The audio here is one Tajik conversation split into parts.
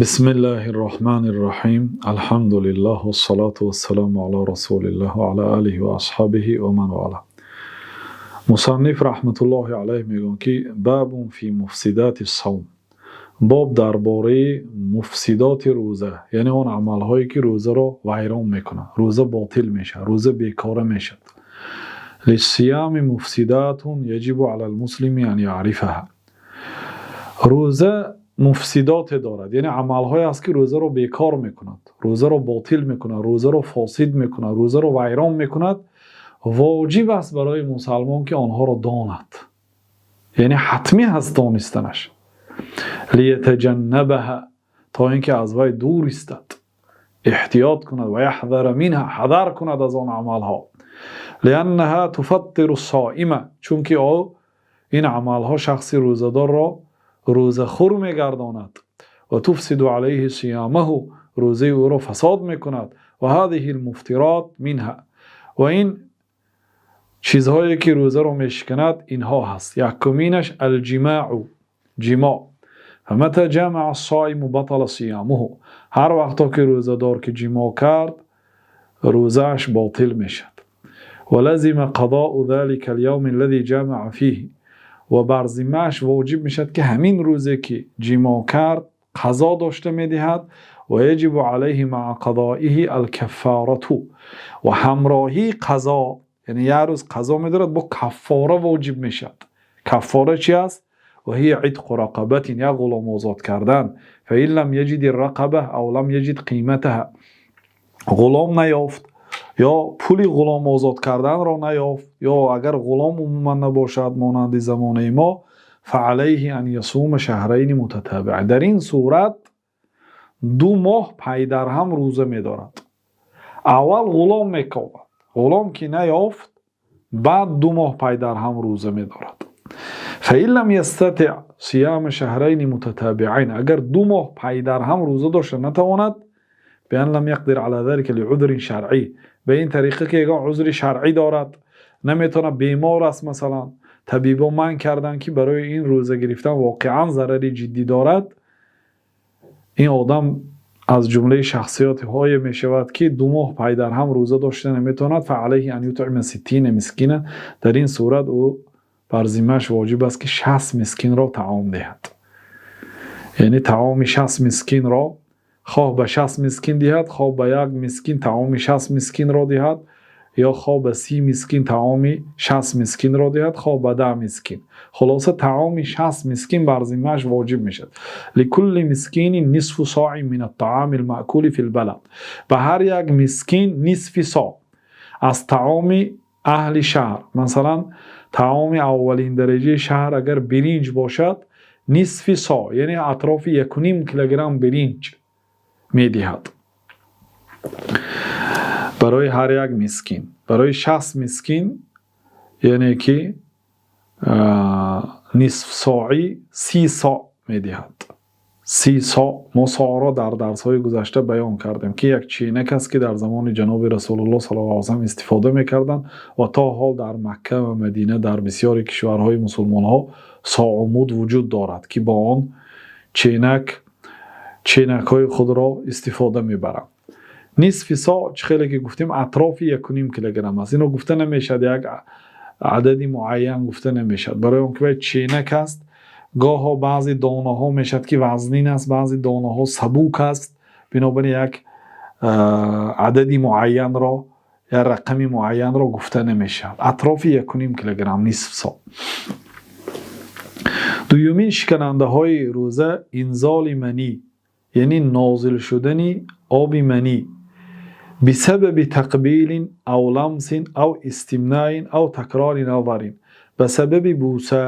بسم الله الرحمن الرحيم، الحمد لله والصلاة والسلام على رسول الله وعلى آله وأصحابه ومن والاه. Мусанниф раҳматуллоҳи алайҳ мегӯянд, ки باب في مفسدات الصوم, боб дар бораи муфсидоти рӯза, яъне он амалҳое, ки рӯзаро вайрон мекунанд, рӯза ботил мешавад, рӯза бекора мешавад. للصيام مفسدات يجب على المسلم أن يعرفها. Рӯза муфсидоте дорад, яъне амалҳое аст, ки рӯзаро бекор мекунад, рӯзаро ботил мекунад, рӯзаро фосид мекунад, рӯзаро вайрон мекунад. Воҷиб аст барои мусалмон, ки онҳоро донад, яъне ҳатмӣ ҳаст донистанаш. ليتجنبها, то ин ки аз вай дур истад, эҳтиёт кунад, ويحذر منها, ҳадар кунад аз он амалҳо. لأنها تفطر الصائم, чунки о ин амалҳо шахси рӯзадорро рӯзахӯр мегардонад. وتفسد عليه صيامه, рӯзаи ӯро фасод мекунад. وهذه المفطرات منها, ва ин чизҳое, ки рӯзаро мешиканад, инҳо ҳаст. Якуминаш الجماع, ҷимоъ. فمتى جامع الصائم بطل صيامه. Ҳар вақто ки рӯзадор ки ҷимоъ кард, рӯзааш ботил мешавад. ولزم قضاء ذلك اليوم الذي جامع فيه, ва бар зиммааш воҷиб мешавад, ки ҳамин рӯзе, ки ҷимоъ кард, қазо дошта медиҳад. ويجب عليه مع قضائه الكفارة, ва ҳамроҳии қазо, яъне як рӯз қазо медорад, бо каффора воҷиб мешавад. Каффора чи аст? وهي عتق رقبة, як ғулом озод кардан. فإن لم يجد الرقبة أو لم يجد قيمتها, ғулом наёфт ё пули ғулом озод карданро наёфт, ё агар ғулом умуман набошад, монанди замонаи мо, فعليه أن يصوم شهرين متتابعين. Дар ин сурат 2 моҳ пайдарҳам рӯза медорад. Аввал ғулом мекобад, ғулом ки наёфт, баъд 2 моҳ пайдарҳам рӯза медорад. فإن لم يستطع صيام شهرين متتابعين, агар 2 моҳ пайдарҳам рӯза дошта натавонад, بأن لم يقدر على ذلك لعذر شرعي, ба ин тариқа, ки ягон узри шаръӣ дорад, наметавонад, бемор аст масалан, табибон манъ карданд, ки барои ин рӯза гирифтан воқеан зарари ҷиддӣ дорад, ин одам аз ҷумлаи шахсиятҳое мешавад, ки 2 моҳ пайдарҳам рӯза дошта наметавонад. فعليه أن يطعم 60 مسكينا. Дар ин сурат ӯ бар зиммааш воҷиб аст, ки 60 мискинро таом диҳад, яъне таоми 60 мискинро хоҳ ба 60 мискин диҳад, хоҳ ба як мискин таоми 60 мискинро диҳад, ё хоҳ ба 30 мискин таоми 60 мискинро диҳад, хоҳ ба 10 мискин. Хулоса, таоми 60 мискин бар зиммааш воҷиб мешавад. لكل مسكين نصف صاع من الطعام المأكول في البلد. Ба ҳар як мискин нисфи со аз таоми аҳли шаҳр. Масалан, таоми аввалин дараҷаи шаҳр агар биринҷ бошад, нисфи со, яъне атрофи 1,5 килограмм биринҷ медиҳад барои ҳар як мискин. Барои 60 мискин, яъне ки нисф соӣ 30 со медиҳад, 30 со. Мо соро дар дарсҳои гузашта баён кардем, ки як ченак аст, ки дар замони ҷаноби Расулуллоҳ саллаллоҳу алайҳи васаллам истифода мекарданд ва то ҳол дар Макка ва Мадина, дар бисёри кишварҳои мусулмонҳо соъу муд вуҷуд дорад, ки бо он ченак ченакҳои худро истифода мебаранд. Нисфи со, чӣ хеле ки гуфтем, атрофи 1,5 килограмм аст. Ино гуфта намешавад, як адади муайян гуфта намешавад, барои он ки вай ченак аст. Гоҳо баъзе донаҳо мешавад, ки вазнин аст, баъзе донаҳо сабук аст. Бинобар ин як адади муайянро, як рақами муайянро гуфта намешавад. Атрофи 1,5 килограмм нисф со. Дуюмин шиканандаҳои рӯза инзоли манӣ, яъне нозил шудани оби манӣ بسبب تقبيل أو لمس أو استمناء أو تكرار نظر, ба сабаби бӯса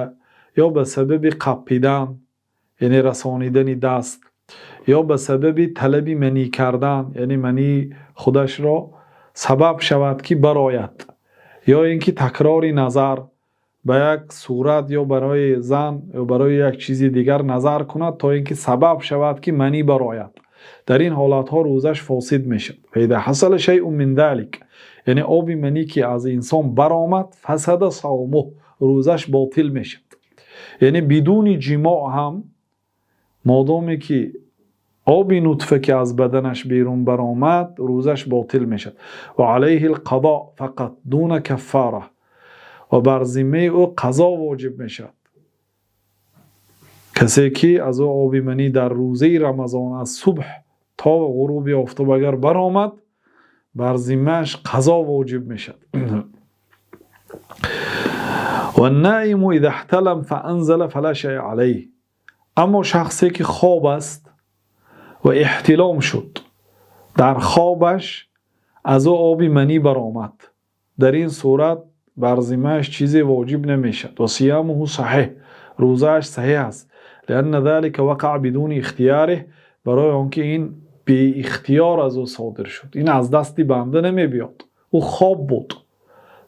ё ба сабаби қаппидан, яъне расонидани даст, ё ба сабаби талаби манӣ кардан, яъне манӣ худашро сабаб шавад, ки барояд, ё ин ки такрори назар ба як сурат ё барои зан ё барои як чизи дигар назар кунад, то ин ки сабаб шавад, ки манӣ барояд, дар ин ҳолатҳо рӯзаш фосид мешавад. فإذا حصل شيء من ذلك, яъне оби манӣ ки аз инсон баромад, فسد صومه, рӯзаш ботил мешавад. Яъне бидуни ҷимоъ ҳам, модоме ки Оби нутфа ки аз баданаш берун баромад, рӯзаш ботил мешавад. وعليه القضاء فقط دون كفارة. Ва бар зиммаи ӯ қазо воҷиб мешавад. Касе ки аз ӯ оби манӣ дар рӯзаи Рамазон аз субҳ то ғуруби офтоб агар баромад, бар зиммааш қазо воҷиб мешавад. والنائم إذا احتلم فأنزل فلا شيء عليه. Аммо шахсе ки хоб аст ва эҳтилом шуд, дар хобаш аз ӯ оби манӣ баромад, дар ин сурат бар зиммааш чизе воҷиб намешавад. وصيامه صحيح. Рӯзааш саҳеҳ аст. لأن ذلك وقع بدون اختياره. Барои он ки ин беихтиёр аз ӯ содир шуд, ин аз дасти банда намебиёд. Ӯ хоб буд,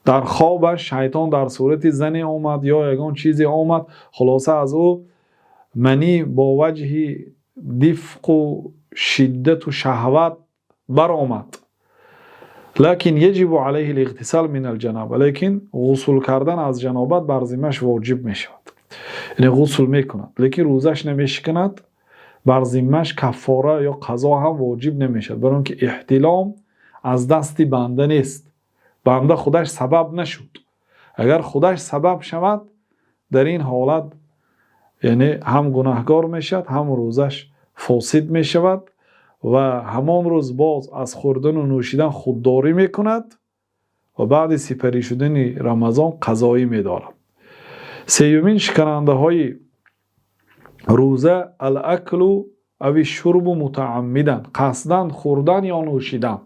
дар хобаш шайтон дар сурати зане омад ё ягон чизе омад, хулоса, аз ӯ манӣ бо ваҷҳи дифқу шиддату шаҳват баромад. لكن يجب عليه الاغتسال من الجنابة. Лекин ғусл кардан аз ҷанобат бар зиммаш воҷиб мешавад, яъне ғусл мекунад, лекин рӯзаш намешиканад, бар зиммаш каффора ё қазо ҳам воҷиб намешавад, барои он ки эҳтилом аз дасти банда нест, банда худаш сабаб нашуд. Агар худаш сабаб шавад, дар ин ҳолат яъне ҳам гунаҳкор мешавад, ҳам рӯзаш фосид мешавад ва ҳамон рӯз боз аз хӯрдану нӯшидан худдорӣ мекунад ва баъди сипарӣ шудани Рамазон қазоӣ медорад. Сеюмин шиканандаҳои рӯза: الأكل أو الشرب متعمدا. Қасдан хӯрдан ё нӯшидан.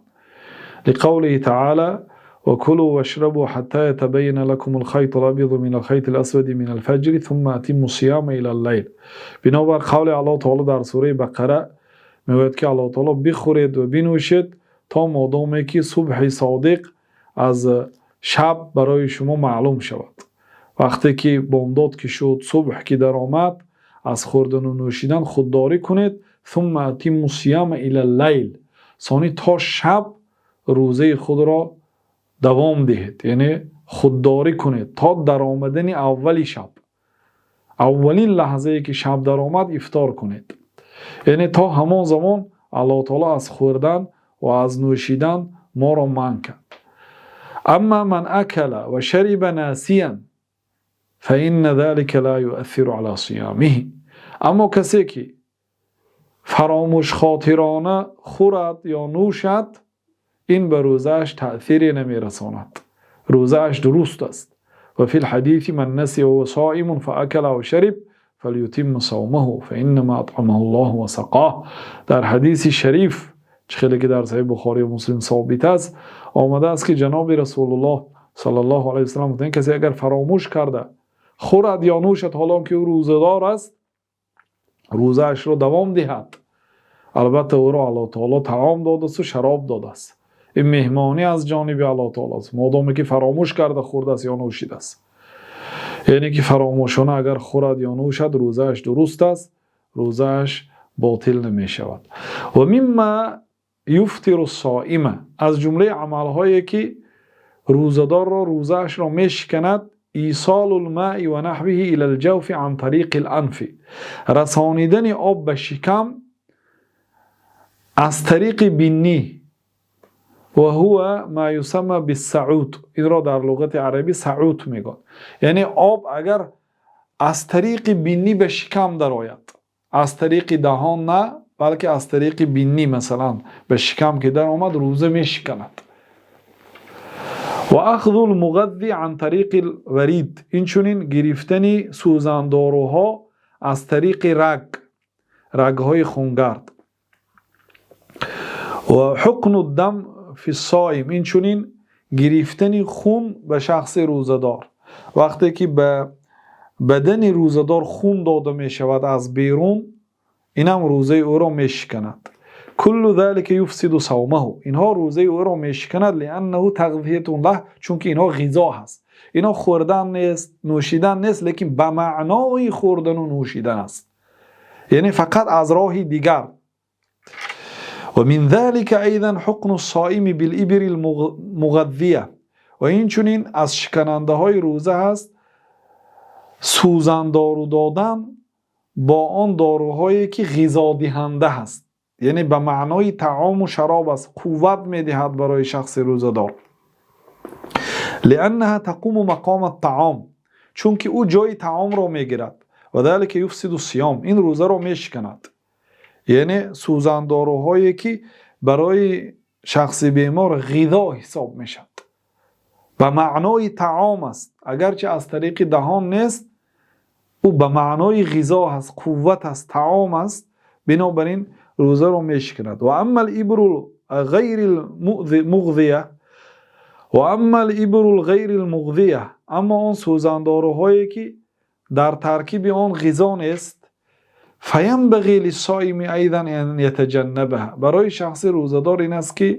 لقوله تعالى: وكلوا واشربوا حتى يتبين لكم الخيط الأبيض من الخيط الأسود من الفجر ثم أتموا الصيام إلى الليل. Бинобар қавли Аллоҳ таоло дар сураи Бақара мегӯяд ки Аллоҳ таоло: бихӯред ва бинӯшед, то модоме ки субҳи содиқ аз шаб барои шумо маълум шавад. Вақте ки бомдод ки шуд, субҳ ки даромад, аз хӯрдану нӯшидан худдорӣ кунед. ثم أتموا الصيام إلى الليل. Сони то шаб рӯзаи худро давом диҳед, яъне худдорӣ кунед то даромадани аввали шаб. Аввалин лаҳзае ки шаб даромад, ифтор кунед. Яъне то ҳамон замон Аллоҳ таоло аз хӯрдан ва аз нӯшидан моро манъ кард. أما من أكل وشرب ناسيا فإن ذلك لا يؤثر على صيامه. Аммо касе ки фаромӯшхотирона хӯрад ё нӯшад, ин ба рӯзааш таъсире намерасонад, рӯзааш дуруст аст. وفي الحديث: من نسي وهو صائم فأكل أو شرب فليتم صومه فإنما أطعمه الله وسقاه. Дар ҳадиси шариф, чӣ хеле ки дар Саҳеҳи Бухорию Муслим собит аст, омадааст ки ҷаноби Расулуллоҳ саллаллоҳу алайҳи васаллам гуфтанд: касе агар фаромӯш карда хӯрад ё нӯшад, ҳолон ки ӯ рӯзадор аст, рӯзаашро давом диҳад. Албатта, ӯро Аллоҳ таоло таом додасту шароб додааст, ин меҳмонӣ аз ҷониби Аллоҳ таоло аст. Модоме ки фаромӯш карда хӯрдааст ё нӯшидааст, яъне ки фаромӯшона агар хӯрад ё нӯшад, рӯзааш дуруст аст, рӯзааш ботил намешавад. ومما يفطر الصائم. Аз ҷумлаи амалҳое ки рӯзадорро рӯзаашро мешиканад: إيصال الماء ونحوه إلى الجوف عن طريق الأنف. Расонидани об ба шикам аз тариқи бинӣ. وهو ما يسمى بالسعوط. Инро дар луғати арабӣ саут мегӯянд. Яъне об агар аз тариқи бинӣ ба шикам дарояд, аз тариқи даҳон на, балки аз тариқи бинӣ, масалан, ба шикам ки даромад, рӯза мешиканад. وأخذ المغذي عن طريق الوريد. Инчунин гирифтани сӯзандоруҳо аз тариқи раг, рагҳои хунгард. وحقن الدم في الصائم. Инчунин гирифтани хун ба шахси рӯзадор. Вақте ки ба бадани рӯзадор хун дода мешавад аз берун, инам рӯзаи ӯро мешиканад. كل ذلك يفسد صومه. Инҳо рӯзаи ӯро мешиканад. لأنه تغذية له. Чунки инҳо ғизо ҳаст. Инҳо хӯрдан нест, нӯшидан нест, лекин ба маънои хӯрдану нӯшидан аст, яъне фақат аз роҳи дигар. ومن ذلك أيضا حقن الصائم بالإبر المغذية. Ва инчунин аз шиканандаҳои рӯза ҳаст сӯзандору додан бо он доруҳое ки ғизодиҳанда ҳаст. Яъне ба маънои таому шароб аст, қувват медиҳад барои шахси рӯзадор. لأنها تقوم مقام الطعام, чунки ӯ ҷои таомро мегирад. وذلك يفسد الصيام, ин рӯзаро мешиканад. Яъне сӯзандоруҳое, ки барои шахси бемор ғизо ҳисоб мешавад, ба маънои таом аст, агарчи аз тариқи даҳон нест, ӯ ба маънои ғизо аст, қувват аст, таом аст, бинобар ин рӯзаро мешиканад. وأما الإبر غير المغذية وأما الإبر غير المغذية, аммо он сӯзандоруҳое, ки дар таркиби он ғизо нест, فينبغي للصائم أيضا أن يتجنبها, барои шахси рӯзадор ин аст, ки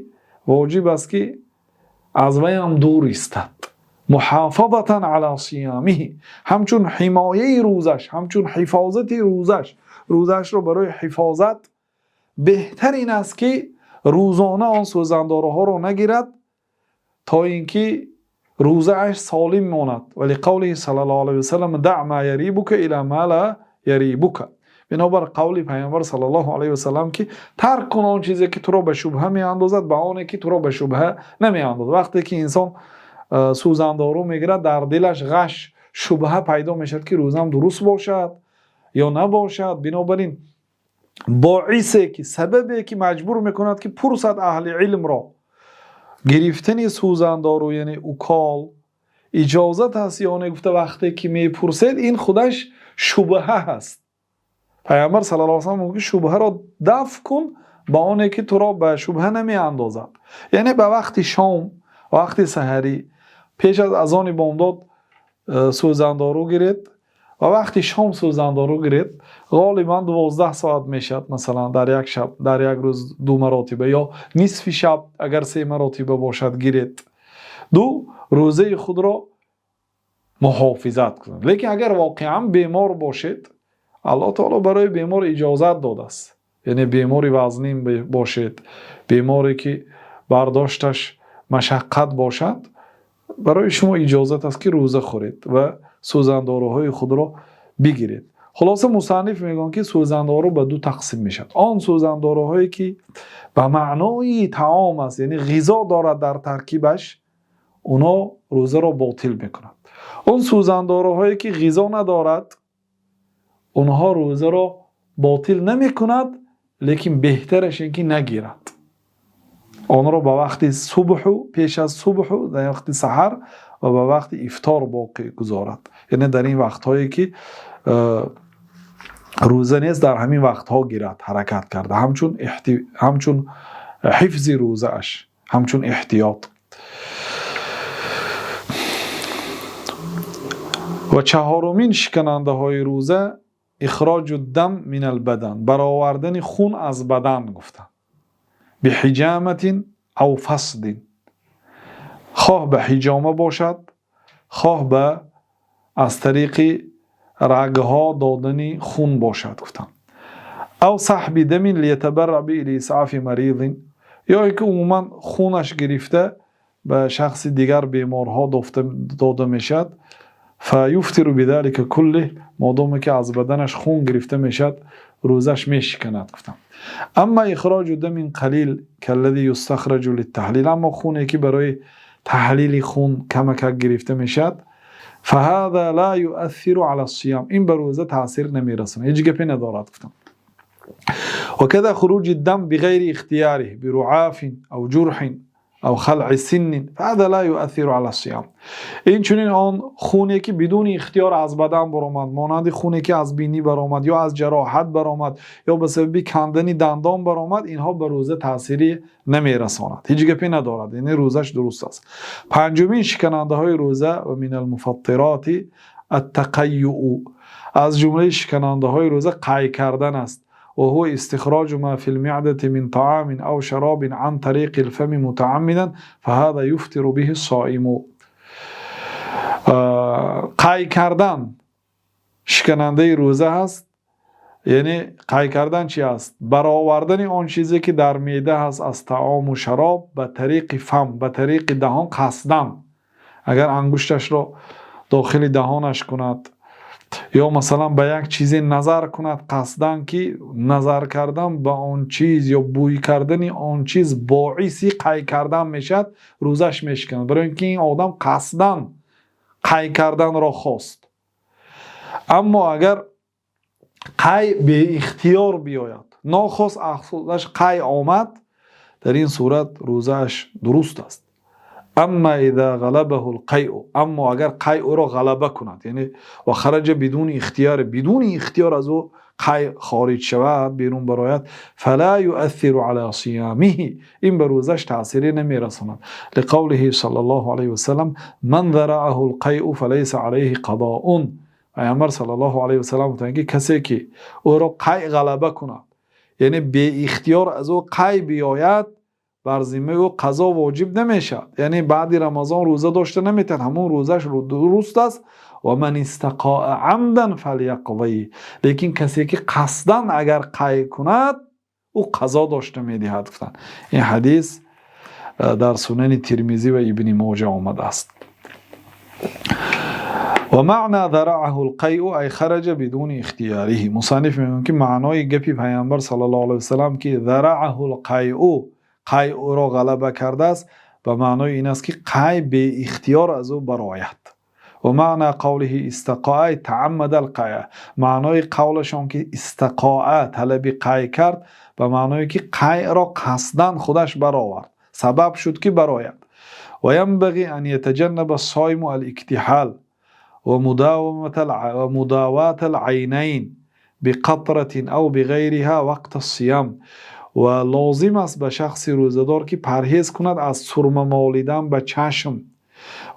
воҷиб аст, ки аз вайам дур истад, محافظة على صيامه, ҳамчун ҳимояи рӯзаш, ҳамчун ҳифозати рӯзаш. Рӯзашро барои ҳифозат беҳтар ин аст, ки рӯзона он сӯзандоруҳоро нагирад, то ин ки рӯзааш солим монад. ولقوله صلى الله عليه وسلم: دع ما يريبك إلى ما لا يريبك. Бинобар қавли Пайғамбар صلى الله عليه وسلم, ки тарк кун он чизе, ки туро ба шубҳа меандозад, ба оне, ки туро ба шубҳа намеандозад. Вақте ки инсон сӯзандору мегирад, дар дилаш ғаш, шубҳа пайдо мешавад, ки рӯзам дуруст бошад ё набошад. Бинобар ин боисе ки, сабабе ки маҷбур мекунад, ки пурсад аҳли илмро, гирифтани сӯзандору, яъне укол, иҷозат аст ё не, гуфта вақте ки мепурсед, ин худаш шубҳа ҳаст. Пайғамбар صلى الله عليه وسلم мегӯяд: шубҳаро дафъ кун ба оне, ки туро ба шубҳа намеандозад. Яъне ба вақти шом, вақти саҳарӣ, пеш аз азони бомдод сӯзандору гиред ва вақти шом сӯзандору гиред. Ғолибан 12 соат мешавад, масалан, дар як шаб, дар як рӯз ду маротиба ё нисфи шаб агар се маротиба бошад, гиред. Ду рӯзаи худро муҳофизат кунед. Лекин агар воқеан бемор бошед, Аллоҳ таоло барои бемор иҷозат додааст. Яъне бемори вазнин бошед, беморе, ки бардошташ машаққат бошад, барои шумо иҷозат аст, ки рӯза хӯред ва сӯзандоруҳои худро бигиред. Хулоса, мусанниф мегӯянд, ки сӯзандору ба ду тақсим мешавад: он сӯзандоруҳое, ки ба маънои таом аст, яъне ғизо дорад дар таркибаш, оно рӯзаро ботил мекунад; он сӯзандоруҳое, ки ғизо надорад, онҳо рӯзаро ботил намекунад, лекин беҳтараш ин ки нагирад онро, ба вақти субҳу пеш аз субҳу, дар вақти саҳар ва ба вақти ифтор боқӣ гузорад. Яъне дар ин вақтҳое, ки рӯза нест, дар ҳамин вақтҳо гирад, ҳаракат карда, ҳамчун ҳифзи рӯзааш, ҳамчун эҳтиёт. Ва чаҳорумин шиканандаҳои рӯза إخراج الدم من البدن, баровардани хун аз бадан, гуфтанд, بحجامة أو فصد, хоҳ ба ҳиҷома бошад, хоҳ ба аз тариқи рагҳо додани хун бошад, гуфтанд, أو سحب دم ليتبرع به لإسعاف مريض, ё ин ки умуман хунаш гирифта ба шахси дигар, беморҳо дода мешавад. فيفطر بذلك كله, модоме ки аз баданаш хун гирифта мешавад, рӯзаш мешиканад, гуфтам. أما إخراج دم قليل كالذي يستخرج للتحليل, аммо хуне, ки барои таҳлили хун камакак гирифта мешавад, فهذا لا يؤثر على الصيام, ин ба рӯза таъсир намерасонад, ҳеҷ гапе надорад, гуфтам. وكذا خروج الدم بغير اختياره برعاف أو جرح أو خلع سن فهذا لا يؤثر على الصيام. Инчунин он хуне, ки бидуни ихтиёр аз бадан баромад, монанди хуне, ки аз бинӣ баромад ё аз ҷароҳат баромад ё ба сабаби кандани дандон баромад, инҳо ба рӯза таъсири намерасонад, ҳеҷ гапе надорад, яъне рӯзаш дуруст аст. Панҷумин шиканандаҳои рӯза ومن المفطرات التقيؤ, аз ҷумлаи шиканандаҳои рӯза қай кардан аст. وهو استخراج ما في المعدة من طعام أو شراب عن طريق الفم متعمدا فهذا يفطر به الصائم. Қай кардан шиканандаи рӯза ҳаст. Яъне қай кардан чи аст? Баровардани он чизе, ки дар меъда ҳаст, аз таому шароб ба тариқи فم, ба тариқи даҳон, қасдан. Агар ангушташро дохили даҳонаш кунад. Ё масалан, ба як чизе назар кунад қасдан, ки назар кардан ба он чиз ё бӯй кардани он чиз боиси қай кардан мешавад, рӯзаш мешиканад, барои ин ки ин одам қасдан қай карданро хост. Аммо агар қай беихтиёр биёяд, нохост аз қай омад, дар ин сурат рӯзааш дуруст аст. أما إذا غلبه القيء, аммо агар қай ӯро ғалаба кунад, яъне وخرج بدون اختيار, бидуни ихтиёр аз ӯ қай хориҷ шавад, берун барояд, فلا يؤثر على صيامه, ин ба рӯзаш таъсире намерасонад. لقوله صلى الله عليه وسلم: من ذرعه القيء فليس عليه قضاء. Пайғамбар صلى الله عليه وسلم гуфтанд, ки касе ки ӯро қай ғалаба кунад, яъне беихтиёр аз ӯ қай биёяд, бар зиммаи ӯ қазо воҷиб намешавад, яъне баъди Рамазон рӯза дошта наметавонад, ҳамон рӯзаш дуруст аст. ومن استقاء عمدا فليقض, лекин касе ки қасдан агар қай кунад, ӯ қазо дошта медиҳад, гуфтанд. Ин ҳадис дар Сунани Тирмизӣ ва Ибни Моҷа омадааст. ومعنى ذرعه القيء أي خرج بدون اختياره. Мусанниф мегӯяд, ки маънои гапи Пайғамбар صلى الله عليه وسلم, ки ذرعه القيء, қай ӯро ғалаба кардааст, ба маънои ин аст, ки қай беихтиёр аз ӯ барояд. ومعنى قوله استقاء أي تعمد القيء, маънои қавлашон, ки استقاء, талаби қай кард, ба маъное ки қайро қасдан худаш баровард, сабаб шуд, ки барояд. وينبغي أن يتجنب الصائم الاكتحال ومداواة العينين بقطرة أو بغيرها وقت الصيام. Ва лозим аст ба шахси рӯзадор, ки парҳез кунад аз сурма молидан ба чашм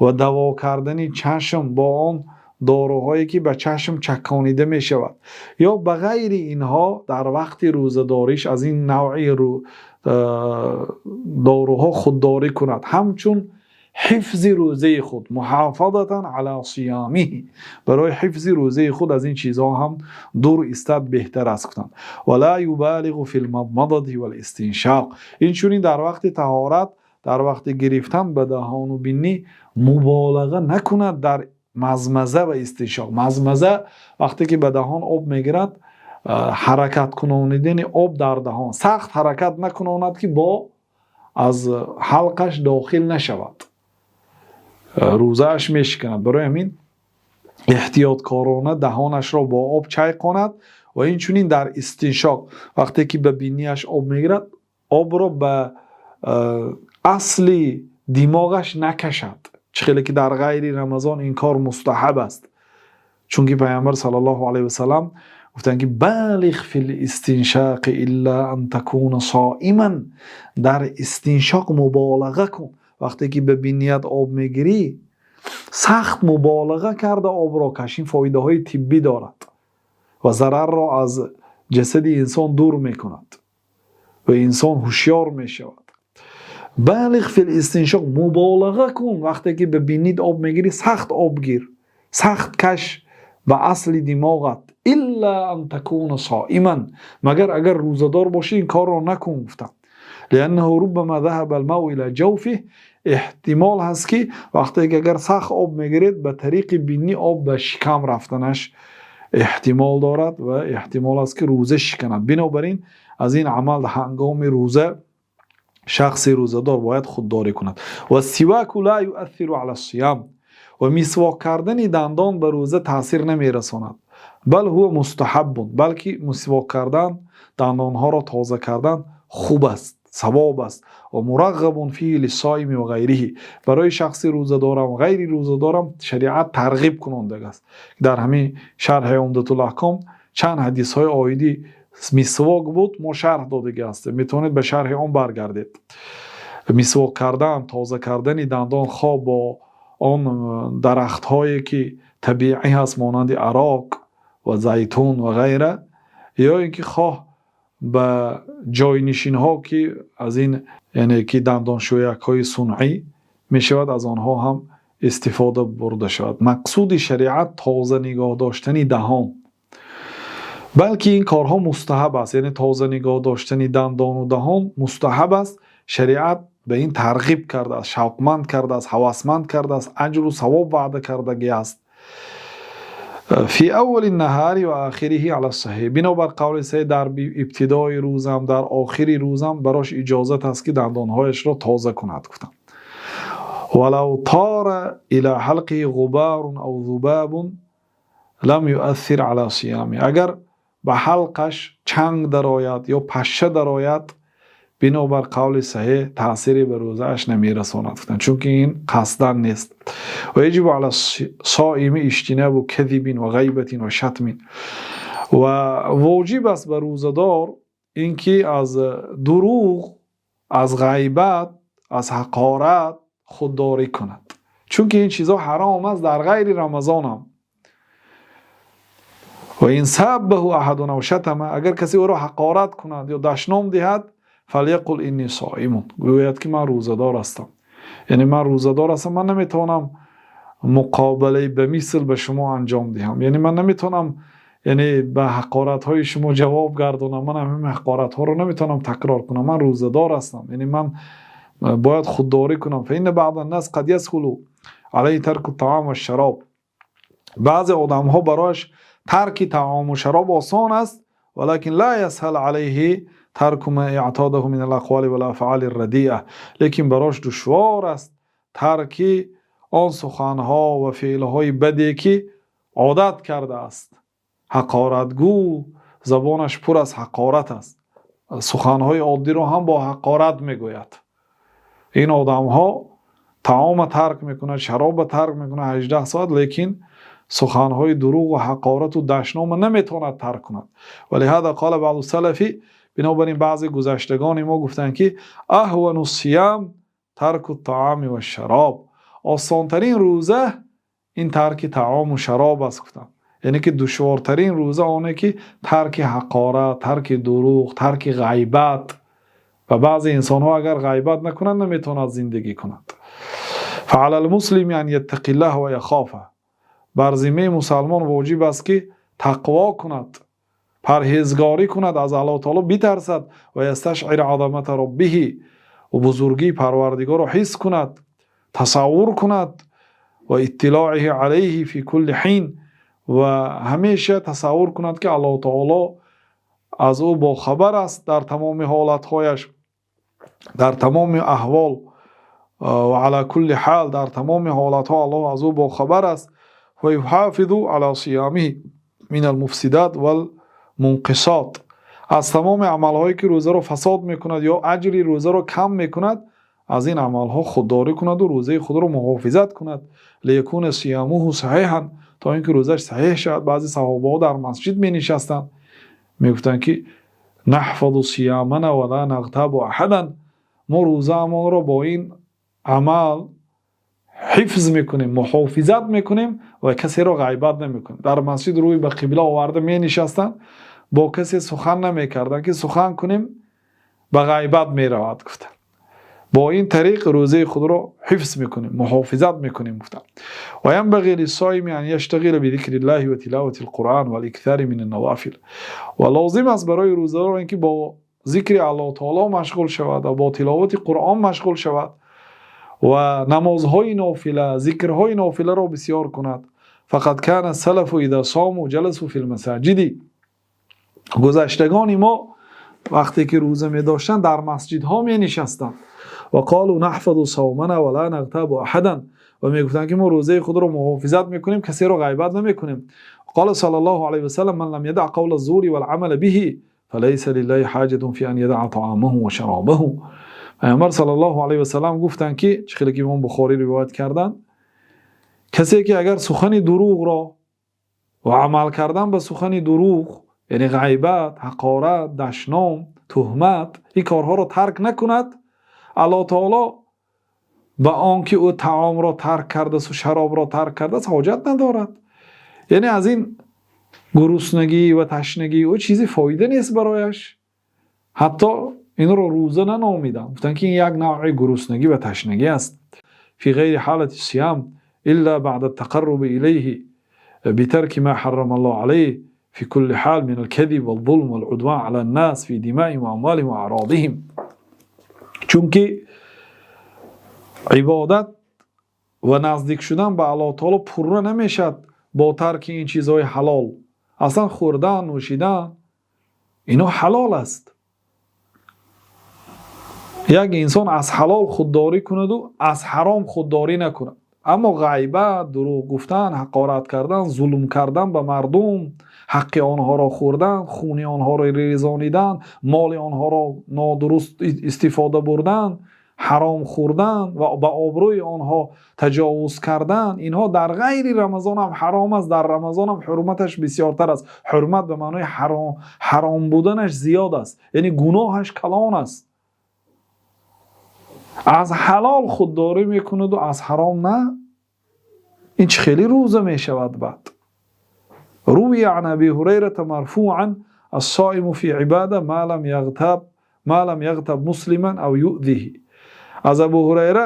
ва даво кардани чашм бо он доруҳое, ки ба чашм чаконида мешавад, ё ба ғайри инҳо дар вақти рӯзадориш аз ин навъи доруҳо худдорӣ кунад, ҳамчун ҳифзи рӯзаи худ, محافظة على صيامه, барои ҳифзи рӯзаи худ аз ин чизҳо ҳам дур истад беҳтар аст, гуфтанд. ولا يبالغ في المضمضة والاستنشاق. Инчунин дар вақти таҳорат, дар вақти гирифтан ба даҳону бинӣ муболиға накунад дар мазмаза ва истиншоқ. Мазмаза — вақте ки ба даҳон об мегирад, ҳаракат кунонидани об дар даҳон, сахт ҳаракат накунонад, ки бо аз ҳалқаш дохил нашавад, рӯзааш мешиканад. Барои ҳамин эҳтиёткорона даҳонашро бо об чайқонад. Ва инчунин дар истиншоқ, вақте ки ба бинияш об мегирад, обро ба асли димоғаш накашад, чӣ хеле ки дар ғайри Рамазон ин кор мустаҳаб аст, чунки Пайғамбар صلى الله عليه وسلم гуфтанд, ки بالغ في الاستنشاق إلا أن تكون صائما, дар истиншоқ муболиға кун, вақте ки ба биният об мегирӣ, сахт муболиға карда обро каш, ин фоидаҳои тиббӣ дорад ва зарарро аз ҷасади инсон дур мекунад ва инсон ҳушёр мешавад. بالغ في الاستنشاق, муболиға кун, вақте ки ба бинит об мегирӣ, сахт об гир, сахт каш ба асли димоғат. إلا أن تكون صائما, магар агар рӯзадор бошӣ, ин корро накун, гуфтам. لأنه ربما ذهب الماء إلى جوفه, эҳтимол ҳаст, ки вақте ки агар сахт об мегиред, ба тариқи бинӣ об ба шикам рафтанаш эҳтимол дорад ва эҳтимол аст, ки рӯза шиканад. Бинобар ин аз ин амал ҳангоми рӯза шахси рӯзадор бояд худдорӣ кунад. والسواك لا يؤثر على الصيام, ва мисвок кардани дандон ба рӯза таъсир намерасонад. بل هو مستحب, балки мисвок кардан, дандонҳоро тоза кардан хуб аст, савоб аст. ومرغب فيه للصائم وغيره, барои шахси рӯзадорам, ғайри рӯзадорам шариат тарғиб кунондаг аст. Дар ҳамин шарҳи Умдатулаҳком чанд ҳадисҳои оиди мисвок буд, мо шарҳ додагӣ ҳастем, метавонед ба шарҳи он баргардед. Мисвок кардан, тоза кардани дандон, хоҳ бо он дарахтҳое, ки табиӣ ҳаст, монанди арок ва зайтун ва ғайра, ё ин ки хоҳ ба ҷойнишинҳо, ки аз ин, яъне ки дандоншӯякҳои сунъӣ мешавад, аз онҳо ҳам истифода бурда шавад. Мақсуди шариат тоза нигоҳ доштани даҳон, балки ин корҳо мустаҳаб аст, яъне тоза нигоҳ доштани дандону даҳон мустаҳаб аст. Шариат ба ин тарғиб кардааст, шавқманд кардааст, ҳавасманд кардааст, аҷру савоб ваъда кардагӣ аст. في أول النهار وآخره على الصحيح. Бинобар қавли саҳеҳ, дар ибтидои рӯзам, дар охири рӯзам барош иҷозат аст, ки дандонҳояшро тоза кунад, гуфтам. ولو طار إلى حلقه غبار أو ذباب لم يؤثر على صيامه. Агар ба ҳалқаш чанг дарояд ё пашша дарояд, бинобар қавли саҳеҳ, таъсире ба рӯзааш намерасонад, гуфтанд, чунки ин қасдан нест. ويجب على الصائم اجتناب كذب وغيبة وشتم. Ва воҷиб аст ба рӯзадор инки аз дурӯғ, аз ғайбат, аз ҳақорат худдорӣ кунад, чунки ин чизҳо ҳаром аст дар ғайри Рамазон ҳам. وإن سابه أحد أو شتمه, агар касе ӯро ҳақорат кунад ё дашном диҳад, فليقل إني صائم, гӯяд, ки ман рӯзадор ҳастам, яъне ман рӯзадор ҳастам, ман наметавонам муқобилаи ба мисл ба шумо анҷом диҳам, яъне ман наметавонам, яъне ба ҳақоратҳои шумо ҷавоб гардонам, ман ҳамин ҳақоратҳоро наметавонам такрор кунам, ман рӯзадор ҳастам, яъне ман бояд худдорӣ кунам. فإن بعض الناس قد يسهل عليه ترك الطعام والشراب. Баъзе одамҳо барояш тарки таому шароб осон аст, ولكن لا يسهل عليه ترك ما اعتاده من الأقوال والأفعال الرديئة. Лекин барош душвор аст тарки он суханҳо ва феълҳои баде, ки одат кардааст. Ҳақоратгӯ, забонаш пур аз ҳақорат аст, суханҳои оддиро ҳам бо ҳақорат мегӯяд. Ин одамҳо таома тарк мекунад, шароба тарк мекунад 18 соат, лекин суханҳои дурӯғу ҳақорату дашнома наметавонад тарк кунад. ولهذا قال بعض السلف, бинобар ин баъзе гузаштагони мо гуфтанд, ки أهون الصيام ترك الطعام والشراب, осонтарин рӯза ин тарки таому шароб аст, гуфтанд. Яъне ки душвортарин рӯза оне, ки тарки ҳақорат, тарки дурӯғ, тарки ғайбат. Ва баъзе инсонҳо агар ғайбат накунанд, наметавонад зиндагӣ кунад. فعلى المسلم أن يتقي الله ويخافه. Бар зиммаи мусалмон воҷиб аст, ки тақво кунад, парҳезгорӣ кунад, аз Аллоҳ таоло битарсад. ويستشعر عظمة ربه, бузургии Парвардигорро ҳис кунад, тасаввур кунад. واطلاعه عليه في كل حين, ва ҳамеша тасаввур кунад, ки Аллоҳ таоло аз ӯ бохабар аст дар тамоми ҳолатҳояш, дар тамоми аҳвол, وعلى كل حال, дар тамоми ҳолатҳо Аллоҳ аз ӯ бохабар аст. ويحافظ على صيامه من المفسدات والمنقصات. Аз тамоми амалҳое, ки рӯзаро фасод мекунад ё аҷри рӯзаро кам мекунад, аз ин амалҳо худдорӣ кунаду рӯзаи худро муҳофизат кунад. ليكون صيامه صحيحا, то ин ки рӯзаш саҳеҳ шавад. Баъзе саҳобаҳо дар масҷид менишастанд, мегуфтанд, ки نحفظ صيامنا ولا نغتاب أحدا, мо рӯзаамонро бо ин амал ҳифз мекунем, муҳофизат мекунем ва касеро ғайбат намекунем. Дар масҷид рӯй ба қибла оварда менишастанд, бо касе сухан намекарданд, ки сухан кунем, ба ғайбат меравад, гуфтанд. Бо ин тариқ рӯзаи худро ҳифз мекунем, муҳофизат мекунем, гуфтанд. وينبغي للصائم أن يشتغل بذكر الله وتلاوة القرآن والإكثار من النوافل. Ва лозим аст барои рӯзадор ин ки бо зикри Аллоҳ таоло машғул шавад ва бо тиловати Қуръон машғул шавад ва намозҳои нофила, зикрҳои нофиларо бисёр кунад. فقد كان السلف إذا صاموا جلسوا في المساجد. Гузаштагони мо вақте ки рӯза медоштанд, дар масҷидҳо менишастанд. وقالوا نحفظ صومنا ولا نغتاب أحدا. Ва мегуфтанд, ки мо рӯзаи худро муҳофизат мекунем, касеро ғайбат намекунем. قال صلى الله عليه وسلم: من لم يدع قول الزور والعمل به فليس لله حاجة في أن يدع طعامه وشرابه. Паёмбар صلى الله عليه وسلم гуфтанд, ки чӣ хеле ки Имом Бухорӣ ривоят карданд, касе ки агар сухани дурӯғро ва амал кардан ба сухани дурӯғ, яъне ғайбат, ҳақорат, дашном, туҳмат, ин корҳоро тарк накунад, Аллоҳ таоло ба он ки ӯ таомро тарк кардасту шаробро тарк кардааст, ҳоҷат надорад. Яъне аз ин гуруснагӣ ва ташнагии ӯ чизе фоида нест барояш. Ҳатто инро рӯза наномиданд, гуфтанд, ки ин як навъи гуруснагӣ ва ташнагӣ аст. في غير حالة الصيام إلا بعد التقرب إليه بترك ما حرم الله عليه في كل حال من الكذب والظلم والعدوان على الناس في دمائهم وأموالهم وأعراضهم. Чунки ибодат ва наздик шудан ба Аллоҳ таоло пурра намешавад. Бо тарки ин чизҳои ҳалол, аслан хӯрдан, нӯшидан, ино ҳалол аст. Як инсон аз ҳалол худдорӣ кунаду аз ҳаром худдорӣ накунад, аммо ғайбат, дурӯғ гуфтан, ҳақорат кардан, зулм кардан ба мардум, ҳаққи онҳоро хӯрдан, хуни онҳоро резонидан, моли онҳоро нодуруст истифода бурдан, ҳаром хӯрдан ва ба обрӯи онҳо таҷовуз кардан, инҳо дар ғайри Рамазон ҳам ҳаром аст, дар Рамазон ҳам ҳурматаш бисёртар аст. Ҳурмат ба маънои ҳаром буданаш зиёд аст, яъне гуноҳаш калон аст. Аз ҳалол худдорӣ мекунаду аз ҳаром на, ин чӣ хеле рӯза мешавад? Баъд روي عن أبي هريرة مرفوعا: الصائم في عبادة ما لم يغتب مسلما أو يؤذه. Аз Абу Ҳурайра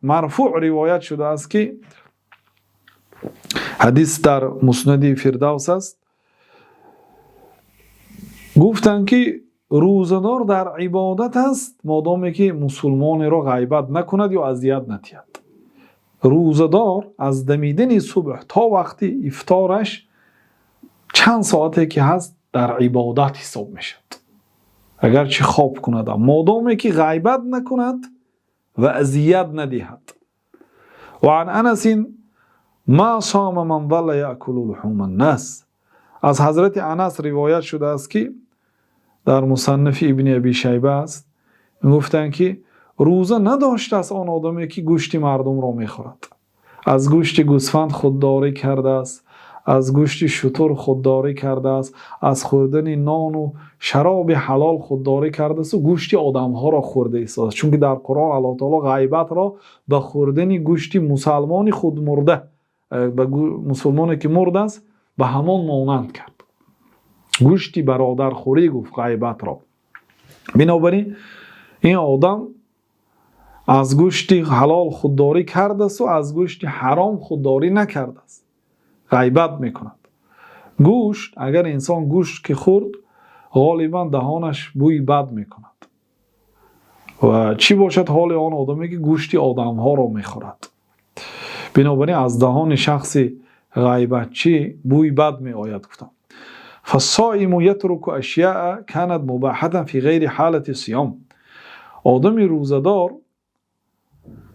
марфӯъ ривоят шудааст, ки ҳадис дар Муснади Фирдавс аст. Гуфтанд, ки рӯзадор дар ибодат аст, модоме ки мусулмонеро ғайбат накунад ё азият надиҳад. Рӯзадор аз дамидани субҳ то вақти ифтораш чанд соате ки ҳаст, дар ибодат ҳисоб мешавад, агарчи хоб кунадам, модоме ки ғайбат накунад ва азият надиҳад. وعن أنس: ما صام من ظل يأكل لحوم الناس. Аз ҳазрати Анас ривоят шудааст, ки дар Мусаннафи Ибни Аби Шайба аст, гуфтанд, ки рӯза надоштааст он одаме, ки гӯшти мардумро мехӯрад. Аз гӯшти гӯсфанд худдорӣ кардааст, аз гӯшти шутур худдорӣ кардааст, аз хӯрдани нону шароби ҳалол худдорӣ кардаасту гӯшти одамҳоро хӯрда истодааст. Чунки дар Қуръон Аллоҳ таоло ғайбатро ба хӯрдани гӯшти мусалмони худмурда, ба мусулмоне ки мурдааст, ба ҳамон монанд кард. Гӯшти бародархӯрӣ гуфт ғайбатро. Бинобар ин ин одам аз гӯшти ҳалол худдорӣ кардасту аз гӯшти ҳаром худдорӣ накардааст, ғайбат мекунад. Гӯшт, агар инсон гӯшт ки хӯрд, ғолибан даҳонаш бӯи бад мекунад. Ва чӣ бошад ҳоли он одаме, ки гӯшти одамҳоро мехӯрад? Бинобар ин аз даҳони шахси ғайбатчӣ бӯи бад меояд, гуфтам. فالصائم يترك أشياء كانت مباحة في غير حالة الصيام. Одами рӯзадор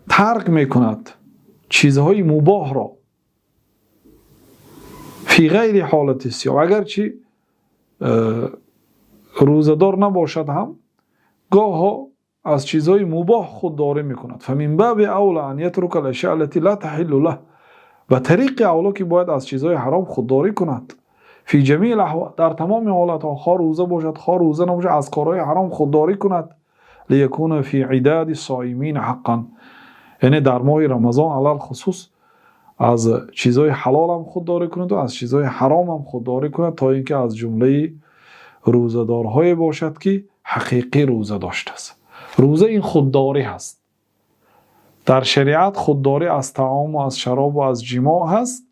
тарк мекунад чизҳои мубоҳро في غير حالة الصيام. Агарчи рӯзадор набошад ҳам, гоҳо аз чизҳои мубоҳ худдорӣ мекунад. فمن باب أولى أن يترك الأشياء التي لا تحل له. Ба тариқи авло, ки бояд аз чизҳои ҳаром худдорӣ кунад. في جميع الأحوال, дар тамоми ҳолатҳо, хоҳ рӯза бошад, хоҳ рӯза набошад, аз корҳои ҳаром худдорӣ кунад. ليكون في عداد الصائمين حقا. Яъне дар моҳи Рамазон алалхусус аз чизҳои ҳалолам худдорӣ кунад ва аз чизҳои ҳаромам худдорӣ кунад, то ин ки аз ҷумлаи рӯзадорҳое бошад, ки ҳақиқӣ рӯза доштааст. Рӯза ин худдорӣ ҳаст. Дар шариат худдорӣ аз таому, аз шаробу аз ҷимоъ ҳаст,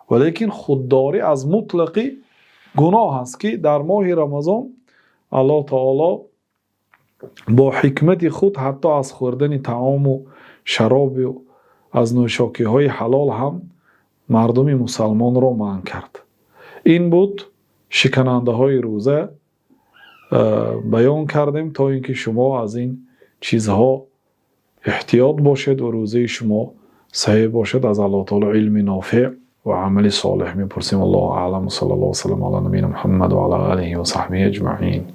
валекин худдорӣ аз мутлақи гуноҳ аст, ки дар моҳи Рамазон Аллоҳ таоло бо ҳикмати худ ҳатто аз хӯрдани таому шаробу аз нӯшокиҳои ҳалол ҳам мардуми мусалмонро манъ кард. Ин буд шиканандаҳои рӯза, баён кардем, то ин ки шумо аз ин чизҳо эҳтиёт бошед ва рӯзаи шумо саҳеҳ бошад. Аз Аллоҳ таоло илми нофеъ ва амали солеҳ мепурсем. Аллоҳу аълам. صلى الله وسلم على نبينا محمد وعلى آله وصحبه أجمعين.